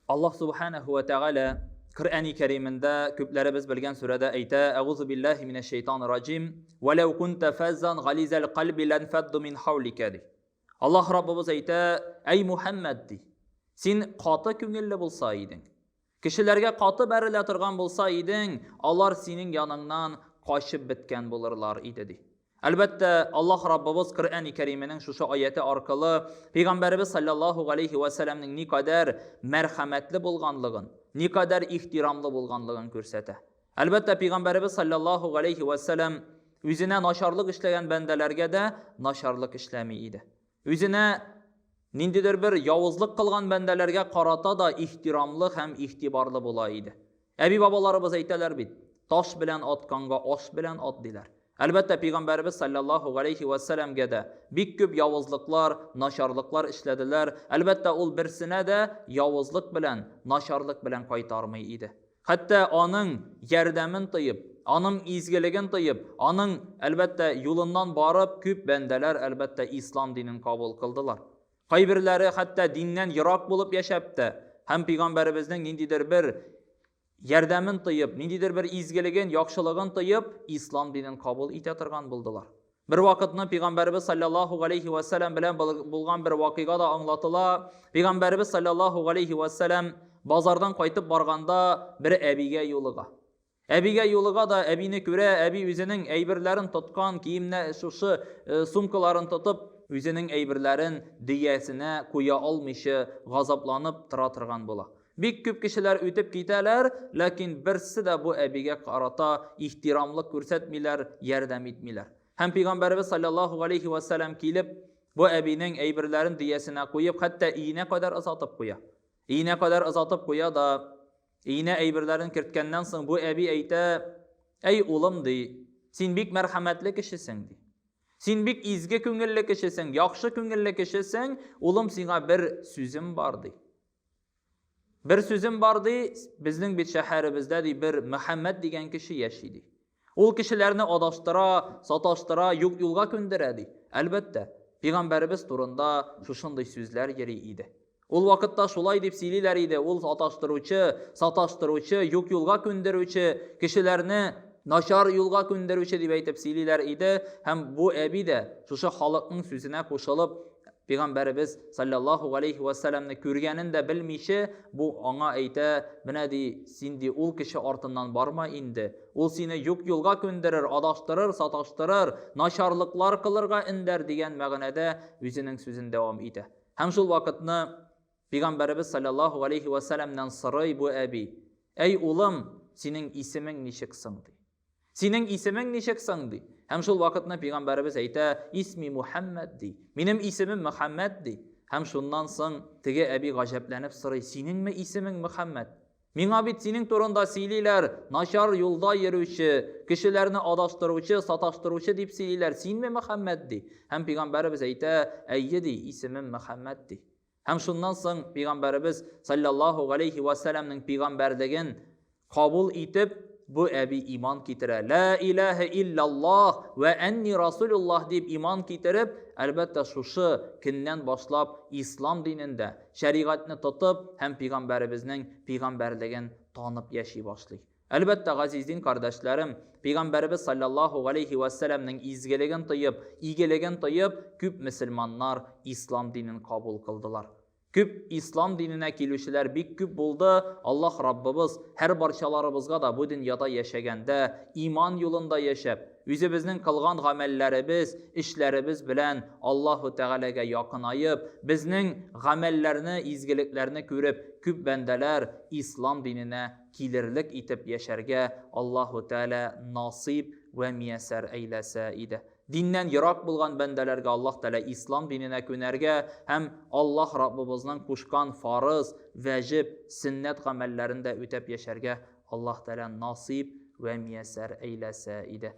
Аллаһ Субханаһу ва Тәгалә Коръәни Кәримендә күпләребез белгән сүрәдә әйтә: Әгузу биллаһи минәш шәйтанир раҗим. Ва лау кунта фаззан гализал кальби ланфадду мин хаулика ди. Аллаһ Раббыбыз әйтә: Әй Мухәммәд ди. Син каты күңелле булса идең, кешеләргә каты бәрелә торган булса идең, алар синең яныңнан качып беткән булырлар иде ди. Әлбәттә, Аллаһ Раббыбыз Коръәни Кәрименең шушы аяте аркылы Пәйгамбәребез саллаллаһу галәйһи вә сәлләмнең никадәр мәрхәмәтле булганлыгын, никадәр ихтирамлы булганлыгын күрсәтә. Әлбәттә, Пәйгамбәребез саллаллаһу галәйһи вә сәлләм үзенә начарлык эшләгән бәндәләргә дә начарлык эшләми иде. Үзенә ниндидер бер явызлык кылган бәндәләргә карата да ихтирамлы һәм игътибарлы була иде. Әби-бабаларыбыз әйтәләр бит, таш белән атканга аш белән ат диләр. Әлбәттә, пәйгамбәребез саллаллаһу галәйһи вә сәләмгә дә бик күп явызлыклар, начарлыклар эшләделәр. Әлбәттә, ул берсенә дә явызлык белән, начарлык белән кайтармый иде. Хәтта аның ярдәмен тоеп, аның изгелеген тоеп, аның, әлбәттә, юлыннан барып, күп бәндәләр, әлбәттә, ислам динен кабул кылдылар. Кайберләре хәтта диннән ерак булып яшәп тә һәм пәйгамбәребезнең ниндидер бер ярдәмен тоеп, ниндидер бер изгелеген, яхшылыгын тоеп, ислам динен кабул итә торган булдылар. Бер вакытны пәйгамбәребез саллаллаһу галәйһи вә сәлам белән булган бер вакыйга да аңлатыла. Пәйгамбәребез саллаллаһу галәйһи вә сәлам базардан кайтып барганда бер әбигә юлыга. Әбигә юлыга да, әбине күрә, әби үзенең әйберләрен тоткан, киемнә шушы э, сумкаларын тотып, үзенең әйберләрен дөясенә куя алмыйча газапланып тора торган була. Бик күп кешеләр үтеп китәләр, ләкин берсе дә бу әбигә карата ихтирамлык күрсәтмиләр, ярдәм итмиләр. Һәм пәйгамбәребез саллаллаһу галәйһи вә сәлам килеп, бу әбинең әйберләрен дөясенә куеп, хәтта өенә кадәр озатып куя. Өенә кадәр озатып куя да, Өенә әйберләрен керткәннән соң бу әби әйтә, Әй, улым, ди, син бик мәрхәмәтле кешесең, ди. Син бик изге күңелле кешесең, яхшы күңелле кешесең, улым, сиңа бер сүзем бар, ди. Бер сүзем бар, ди, безнең бит шәһәребездә, ди, бер Мөхәммәд дигән кеше яши, ди. Ул кешеләрне адаштыра, саташтыра, юк юлга күндерә, ди. Әлбәттә, пәйгамбәребез турында шушындый сүзләр йөри иде. Ул вакытта шулай дип сөйлиләр иде, ул аташтыручы, саташтыручы, юк юлга күндерүче, кешеләрне начар юлга күндерүче дип әйтеп сөйлиләр иде. Һәм бу әби дә шушы халыкның сүзенә кушылып, Пәйгамбәребез саллаллаһу галәйһи вә сәлламне күргәнен дә белмичә, бу аңа әйтә, менә ди, син ди ул кеше артыннан барма инде. Ул сине юк юлга күндерер, адаштырыр, саташтырыр, начарлыклар кылырга өндәр дигән мәгънәдә үзенең сүзен дәвам итә. Һәм шул вакытны Пәйгамбәребез саллаллаһу галәйһи вә сәлламнән сорый бу әби, Әй улым, синең исемең ничек соң? ди. Синең исемең ничек соң? ди. Һәм шул вакытны пәйгамбәребез әйтә, Исми Мухәммәд, ди. Минем исемем Мөхәммәд, ди. Һәм шуннан соң теге әби гаҗәпләнеп сорый, Синеңме исемең Мөхәммәд? Миңа бит синең турында сөйлиләр, начар юлда йөрүче, кешеләрне адаштыручы, саташтыручы дип сөйлиләр. Синме Мөхәммәд, ди. Һәм пәйгамбәребез әйтә, Әйе, ди, исемем Мөхәммәд, ди. Һәм шуннан соң пәйгамбәребез саллаллаһу галәйһи вә сәлламнең пәйгамбәрлеген кабул итеп, бу әби иман китерә. Ла илаһа иллаллаһ вә әнни расулуллаһ дип иман китереп, әлбәттә, шушы көннән башлап ислам динендә шәригатьне тотып һәм пәйгамбәребезнең пәйгамбәрлеген танып яши башлый. Әлбәттә, газиз дин кардәшләрем, Пәйгамбәребез салләллаһу галәйһи вә сәлләмнең изгелеген тоеп, игелеген тоеп, күп мөселманнар ислам динен кабул кылдылар. Күп ислам диненә килүчеләр бик күп булды. Аллаһ Раббыбыз һәрбарчаларыбызга да бу дөньяда яшәгәндә иман юлында яшәп, үзебезнең кылган гамәлләребез, эшләребез белән Аллаһу Тәгаләгә якынаеп, безнең гамәлләрне, изгелекләрне күреп, күп бәндәләр ислам диненә килерлек итеп яшәргә Аллаһу Тәгалә насыйп вә мияссәр әйләсә иде. Диннән ерак булган бәндәләргә Аллаһ Тәгалә ислам диненә күнәргә һәм Аллаһ Раббыбызның кушкан фарыз, вәҗиб, сөннәт гамәлләрен дә үтәп яшәргә Аллаһ Тәгалә насыйп вә мияссәр әйләсә иде.